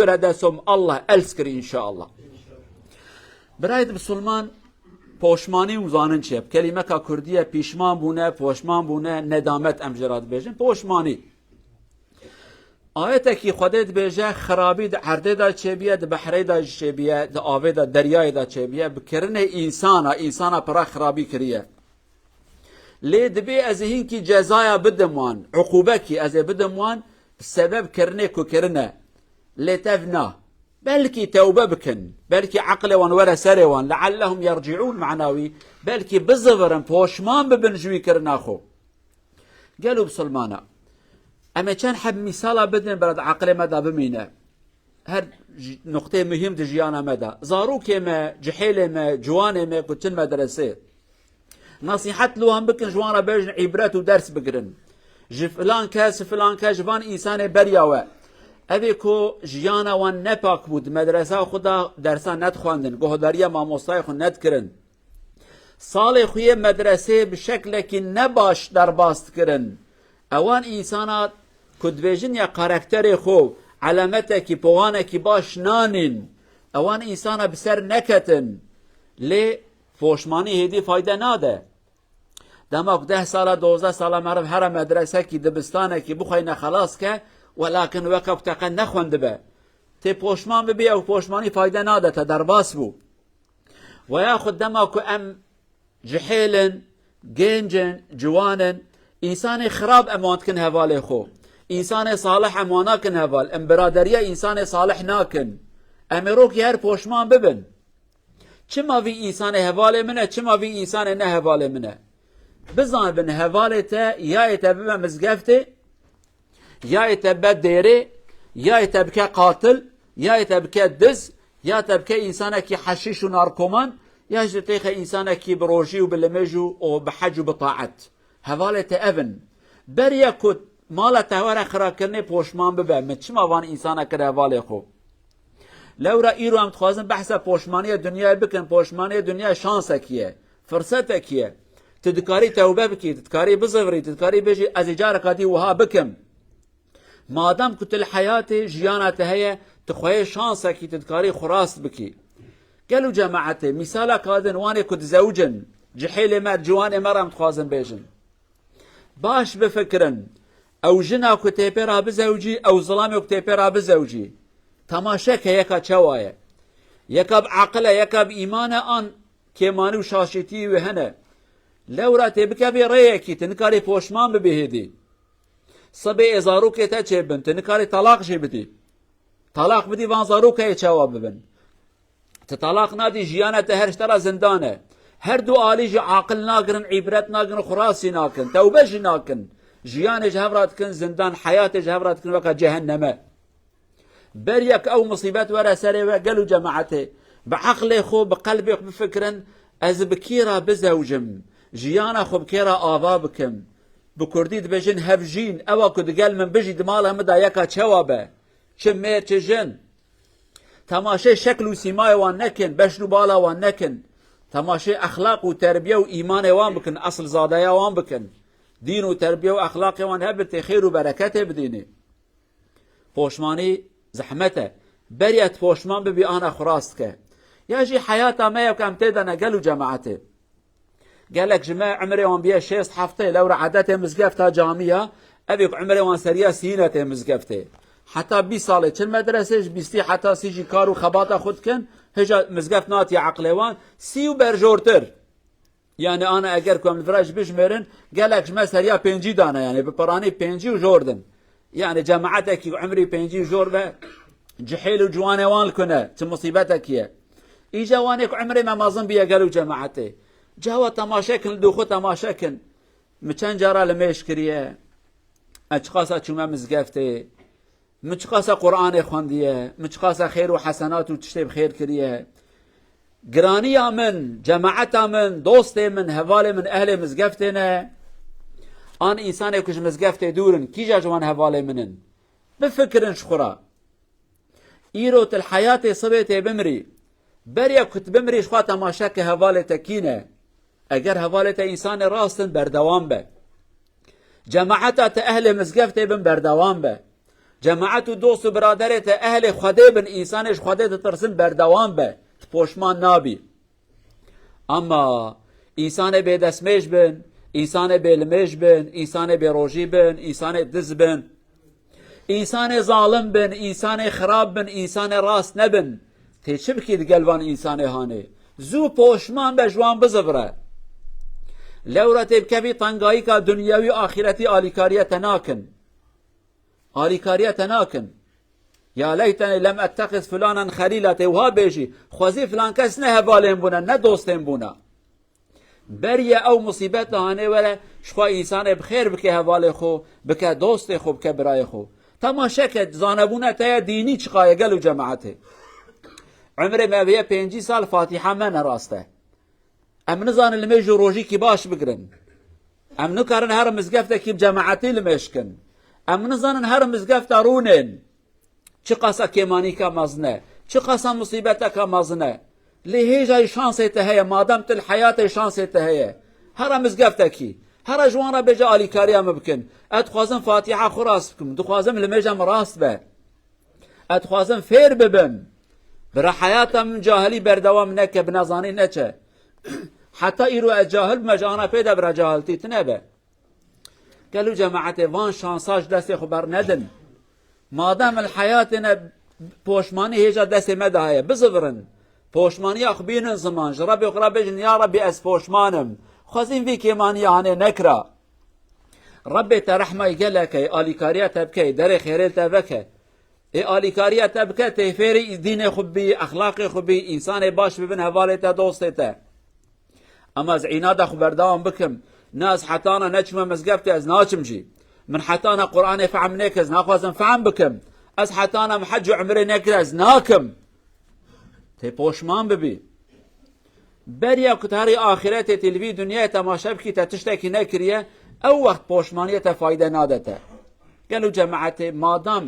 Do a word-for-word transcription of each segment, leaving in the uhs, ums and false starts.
Göre de som Allah els kir inşallah. Birayê Musulman, poşmanî û zanin çi ye? Kelîmeka Kurdî ye, pîşman bûne, poşman bûne, nedamet em jê re dibêjin. Poşmanî. Ayetekî Xwedê dibêje, xirabî di erdê de çêbiye, di behrê de jî çêbiye, di avê de, deryayê de çêbiye, bi kirinê însana, însana pira xirabî kiriye. Lê dibê ez ê hinkî cezaya bidim wan, uqûbekî ez ê bidim wan, bi sebeb kirinê ku kirine. Lê tev na. Belkî tewbe bikin, belkî eqlê wan were serê wan, leallehum yerciûn manawî, belkî bizivirin, poşman bibin ji wî kirina xwe. Gelo Musulmana, em ê çend heb mîsala bidin, bera di eqlê me de bimîne. Her ji-, nuqteyê muhîm di jiyana me de. Zarokê me, cihêlê me, ciwanê me ku çin medresê. Nasîhet li wan bikin, ji wan re bêjin îbret û ders bigirin. Ji filan kes, filan kes, ji van însanê beriya we. Ev ê ku jiyana wan nepak bû, di medresa xwe de dersa nedixwendin, guhdariya mamostayê xwe nedikirin. Salê xwe yê medresê bi şeklekî nebaş derbas dikirin. Ewan însana ku dibêjin ya karakterê xwe, elemetekî, powanekî baş nanîn. Ewan însana bi ser neketin. Lê poşmanî hêdî fayde nade. Dema ku deh sala, dozdeh sala meriv here medresekî, dibistanekî bixweyne xelas ke, welakin weke ku te qe nexwendibe. Tê poşman bibî, ew poşmanî fayde nade, te derbas bû. Ve yaxud dema ku em cihêl in, gênc in, ciwan in, însanê xirab em wan dikin hevalê xwe. Însanê salih em wan nakin heval. Em biraderiya însanê salih nakin. Em ê rokî her poşman bibin. Çima vî însanê hevalê min e, çima vî însanê ne hevalê min e? Bizanibin hevalê te, ya ê te bibe mizgeftê, ya ê te be dêrê, ya ê te bike qatil, ya ê te bike diz, ya te bike însanekî heşîş û narkoman, ya jî te têxe însanekî bi rojî û bi limêj û, û bi hec û bi taet. Hevalê te ev in. Beriya ku mala te were xirakirinê poşman bibe, min çima van însana kir hevalê xwe? Lewra îro em dixwazin behsa poşmaniya dinyayê bikin, poşmaniya dinyayê şansekî ye, firsetekî ye. Tu dikarî tewbe bikî, tu dikarî bizivirî, tu dikarî bêjî, ez ê careka dî wiha bikim. Madem ku tu li heyatê, jiyana te heye, tu xweyê şansekî, tu dikarî xwe rast bikî. Gelo cemaetê, mîsalek hadin wanê ku dizewicin, cihêlê me, ciwanê me re em dixwazin bêjin. Baş bifikirin. Ew jina ku tê pê re bizewcî, ew zilamê ku tê pê re bizewcî. Temaşe ke yeka çawa ye. Yeka bi eqil e, yeka bi îman e, an kêmanî û şaşîtiyê wê hene. Lewra tê bikevê rêyekî, tu nikarî poşman bibî hêdî. Sibê ê zarokê te çêbin, tu nikarî talaq jê bidî. Talaq bidî, van zarokê çawa bibin. Tu talaq nadî, jiyana te her ji te re zindan e. Her du alî jî aqil nagirin, îbret nagirin, xwe rastî nakin, tewbe jî nakin. Jiyanê ji hev re dikin zindan, heyatê ji hev re dikin weke cehenneme. Beriya ku ew musîbet were serê we, gelo cemaetê, bi eqlê xwe, bi qelbê xwe bifikirin, ez bi kî re bizewcim, jiyana xwe bi kê re ava bikim. Bi kurdî dibêjin hevjîn, ewa ku digel min bijî di mala min de yeka çawa be, çi mêr çi jin. Temaşê şekl û sîmayê wan nekin, beşn û bala wan nekin. Temaşê exlaq û terbiye û îmanê wan bikin, esilzadeya wan bikin. Dîn û terbiye û exlaqê wan hebitê xêr û bereketê bidînê. Poşmanî zehmet e. Beriya tu poşman bibî, ana xwe rast ke. Ya jî heyata me ye ku em tê de ne, gelo cemaetê. Gelek ji me emrê wan biye şêst heftê, lewra edetê mizgefta camiya, ev ê ku emrê wan seriya sî ne tê mizgeftê. Heta bîst salê çin medresê, ji bîstî heta sî jî kar û xebata xwe dikin, hêja mizgeft natiye eqlê wan, sî û berjortir. Yani ana eger ku em li vira jî bijmêrin, gelek ji me seriya pêncî dane, yani bi piranî pêncî û jor din. Yani cemaatekî ku emrî pêncî û jor be, cihêl û ciwanê wan li ku ne, çi musîbetekî ye. Îca wanê ku emrê me mezin biye, gelo cemaetê. Cawa temaşe kin, li dû xwe temaşe kin. Min çend cara limêj kiriye. Ez çiqasa çûme mizgeftê. Min çiqasa Qur'anê xwendiye, min çiqasa xêr û hesenat û tiştê bi xêr kiriye. Giraniya min, cemaeta min, dostê min, hevalê min, ehlê mizgeftê ne. An însanê ku ji mizgeftê dûr in, kîja ji wan hevalê min in? Bifikirin ji xwe re. Îro tu li heyatê, sibê tê bimrî. Beriya ku tu bimrî, ji xwe temaşe ke hevalê te kî ne. Eger hevalê te însanê rast in, berdewam be. Cemaeta te, ehlê mizgeftê bin, berdewam be. Cemaet û dost û biraderê te ehlê Xwedê bin, însanê ji Xwedê ditirsin, berdewam be. Tu poşman nabî. Ama însanê bêdestmêj bin, însanê bêlimêj bin, însanê bêrojî bin, însanê diz bin, însanê zalim bin, însanê xirab bin, însanê rast nebin. Tê çi bikî digel van însanê hanê? Zû poşman be, ji wan bizivire. Lewra tê bikevî tengayîka dinyewî û axîretî, alîkariya te nakin. Alîkariya te nakin. Ya leyteni lem ettexiz fulanen xelîla, tê wiha bêjî, xwezî filan kes ne hevalên bûne, ne dostên bûne. Beriye ew musîbeta hanê were, ji xwe însanê bi xêr bike hevalê xwe, bike dostê xwe, bike birayê xwe. Temaşe ke, zanebûna te ya dînî çiqa ye, gel û cemaetê. Emrê me vêye pêncî sal Fatiha me ne rast e. Em nizanin limêj û rojîkî baş bigirin. Em nikarin her mizgeftekî bi cemaetî limêj kin. Em nizanin her mizgefta rûnên. Çiqasa kêmanîka mezin e, çiqasa musîbeteka mezin e. Lê hêja yî şansê te heye, madem tu li heyatê şansê te heye. Hera mizgeftekî, hera ji wan re bêje alîkariya min bikin. Ez dixwazim Fatiha xwe rast bikim, dixwazim limêja min rast be. Ez dixwazim fêr bibim. Bira heyata min cahilî berdewam neke, bi nezanî neçe. Heta îro ez cahil bime, ji ana pê de bira cahiltî tune be. Gel û cemaetê, van şansa ji destê xwe bernedin. Madem li heyatê ne, poşmanî hêja destê me de heye, bizivirin. Poşmaniya xwe bînin ziman, ji Rebbê xwe re bêjin, ya Rebbî, ez poşman im. Xwezîm vî kêmaniya hanê nekira. Rebbê te rehmayî gelek e, alîkariya te bike, derê xêrê li te veke. Ê alîkariya te bike, tê fêrî dînê xwe bî, exlaqê xwe bî, însanê baş bibin hevalê te, dostê te. Ama ez înada xwe berdewam bikim. Ne, ez hetana neçime mizgeftê, ez naçim jî. Min hetana Qur'anê fehm neke, ez naxwazim fehm bikim. Ez hetana min hec û umrê nekir, ez nakim. Tê poşman bibî. Beriya ku tu herî axîretê tê li vî dinyayê temaşe bikî, te tiştekî nekiriye, ew wext poşmaniyê te fayde nade te. Gel û cemaetê, madam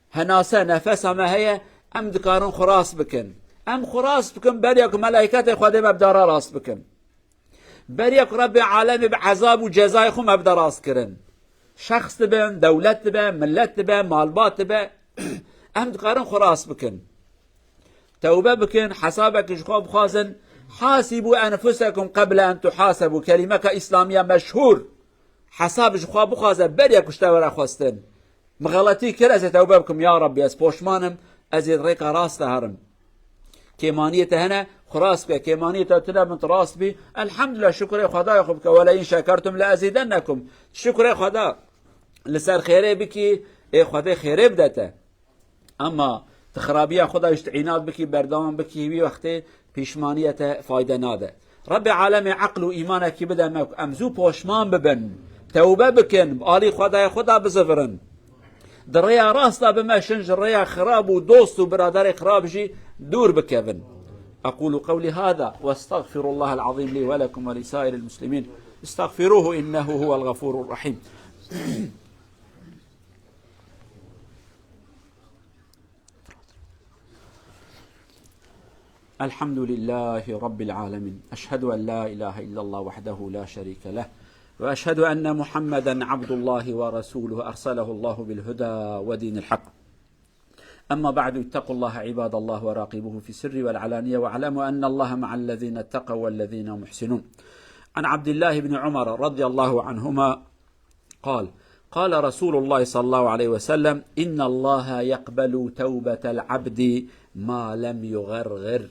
henase, nefesa me heye, em dikarin xwe rast bikin. Em xwe rast bikin, beriya ku melayketê Xwedê me bi dara rast bikin. Beriya ku Rebbê alemê bi ezab û cezayê xwe me bide rast kirin. Şexs dibe, dewlet dibe, millet dibe, malbat dibe, em dikarin xwe rast bikin. Tewbe bikin, hesabekî ji xwe bixwazin. Hasîbû enfusekum qeble en tuhasebû. Kelîmeka îslamiya meşhûr. Hesab ji xwe bixwaze, beriya ku ji te were xwestin. Min xeletî kir, ez ê tewbe bikim, ya Rebbî, ez poşman im, ez ê di rêka rast de herim. Kêmaniyê te hene, xwe rast bike, kêmaniyê te tune bin, tu rast bî, elhamdulillah, şukurê Xwedayê xwe bike, "Wele in şekertum le ezîdennekum." Şukurê Xweda li ser xêrê bikî, ê Xwedê xêrê bide te. Ema tu xirabiya xwe de jî tu înat bikî, berdewam bikî, wî wextê pîşmaniye te fayde nade. Rebbê alemê eql û îmanekî bide me ku em zû poşman bibin, tewbe bikin, bi alî Xwedayê xwe de bizivirin. Di rêya rast de bimeşin, ji rêya xirab û dost û biraderê xirab jî dûr bikevin. أقول قولي هذا وأستغفر الله العظيم لي ولكم ولسائر المسلمين. استغفروه إنه هو الغفور الرحيم. الحمد لله رب العالمين. أشهد أن لا إله إلا الله وحده لا شريك له، وأشهد أن محمدا عبد الله ورسوله أرسله الله بالهدى ودين الحق. أما بعد، اتقوا الله عباد الله وراقبوه في السر والعلانية، واعلموا أن الله مع الذين اتقوا والذين هم محسنون. عن عبد الله بن عمر رضي الله عنهما قال: قال رسول الله صلى الله عليه وسلم: إن الله يقبل توبة العبد ما لم يغرغر.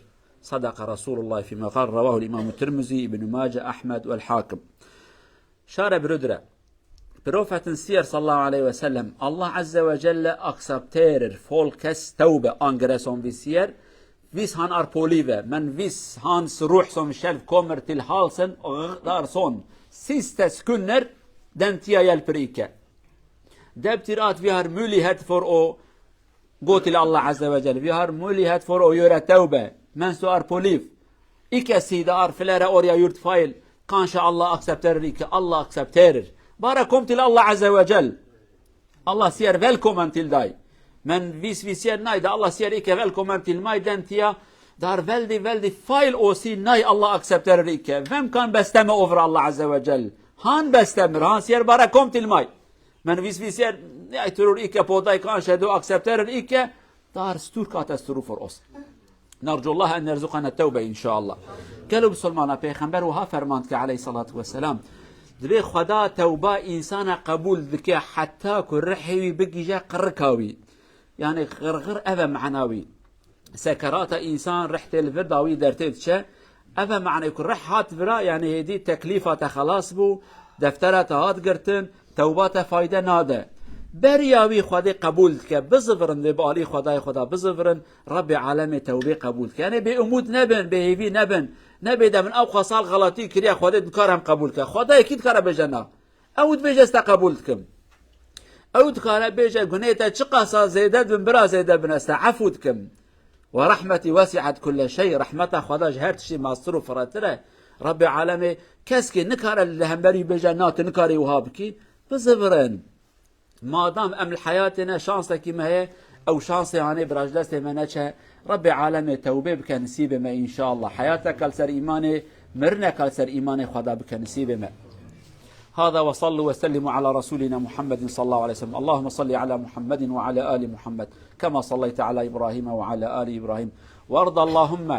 صدق رسول الله فيما قال. رواه الإمام الترمذي، ابن ماجه، أحمد والحاكم. Şare birûdire. Profetin siyer sallallahu aleyhi ve sellem, Allah Azze ve Celle aksepterir folkes tewbe angreson vi siyer, vis han ar polive, men vis han ruh son şelf komer til halsen, dar son, siste skunner, den tia yel prike. Debtir at vi har müli het for o, gotil Allah Azze ve Celle, vi har müli het for o yöre tewbe, men so ar poliv. Ike si da ar filere orya yurt fail, kanşa Allah aksepterir ike, Allah aksepterir. Bara kom til Allah Azze ve Celle. Allah sier velkommen til dai. Men vis visier nai, da Allah sier ikke velkommen til mai den tia, dar veldig, veldig feil o si nai Allah aksepterer ikke. Hvem kan bestemme over Allah Azze ve Celle? Han bestemmer, han sier bara kom til mai. Men vîs vîs yer, ay terör îke podaykan şedo aksepterin îke, dar stur kate sturufur os. Nercu Allah en yerzuqana tevbe inşallah. Gelo Musulmana, Pêxember wiha ferman dike aleyhissalatu vesselam. Divê Xweda tewba însana qebûl dike heta ku rihê wî bigîje qirika wî. Yani xirxir ev e mana wî. Sekerata însan rih tê li vir dawî dertê diçe. Ev e manê ku rih hat vira, yani hêdî teklîfa te xelas bû, deftera te hat girtin, tewba te fayde nade. Beriya wî Xwedê qebûl dike, bizivirin vê bi alî Xwedayê Xweda bizivirin, Rebbê alemê tewbê qebûl dike. Yani bêumûd nebin, bêhêvî nebin, nebê de min ew qasal xelatî kiriye, Xwedê dikare em qebûl ke. Xwedayê kî dikare bêje na? Ew dibêje ez te qebûl dikim. Ew dikare bêje gunê te çiqasa zêde dibin, bira zêde bin, ez te efû dikim. Ve rahmetî wesi'et kulle şey. Rehmeta Xweda ji her tiştî mastir û firretir e. Rebbê alemê keskê nikare li hemberî bêje na tu nikarî wiha bikî. Bizivirin. Madam em li heyatê ne şansekî me heye, ew şansê hanê bira ji destê me neçe. Rebbê alemê tewbê bike nisîbê me înşallah. Heyateke li ser îmanê, mirineke li ser îmanê Xweda bike nisîbê me. هذا وصلوا وسلموا على رسولنا محمد صلى الله عليه وسلم. اللهم صل على محمد وعلى آل محمد كما صليت على إبراهيم وعلى آل إبراهيم. وارض اللهم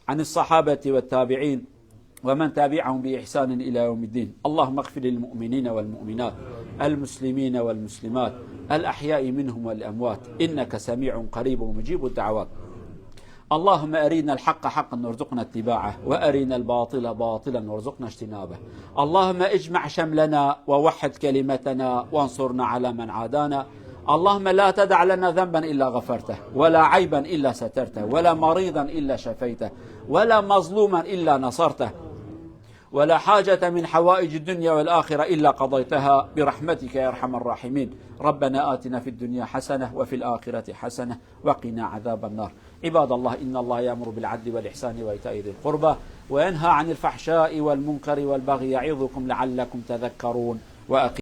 عن الصحابة والتابعين ومن تبعهم بإحسان إلى يوم الدين. اللهم اغفر للمؤمنين والمؤمنات، المسلمين والمسلمات، الأحياء منهم والأموات، إنك سميع قريب مجيب الدعوات. اللهم أرنا الحق حقا وارزقنا اتباعه، وأرنا الباطل باطلا وارزقنا اجتنابه. اللهم اجمع شملنا ووحد كلمتنا وانصرنا على من عادانا. اللهم لا تدع لنا ذنبا إلا غفرته، ولا عيبا إلا سترته، ولا مريضا إلا شفيته، ولا مظلوما إلا نصرته، ولا حاجة من حوائج الدنيا والآخرة إلا قضيتها برحمتك يا أرحم الراحمين. ربنا آتنا في الدنيا حسنة وفي الآخرة حسنة وقنا عذاب النار. عباد الله، إن الله يأمر بالعدل والإحسان وإيتاء ذي القربى وينهى عن الفحشاء والمنكر والبغي يعظكم لعلكم تذكرون. وأقيموا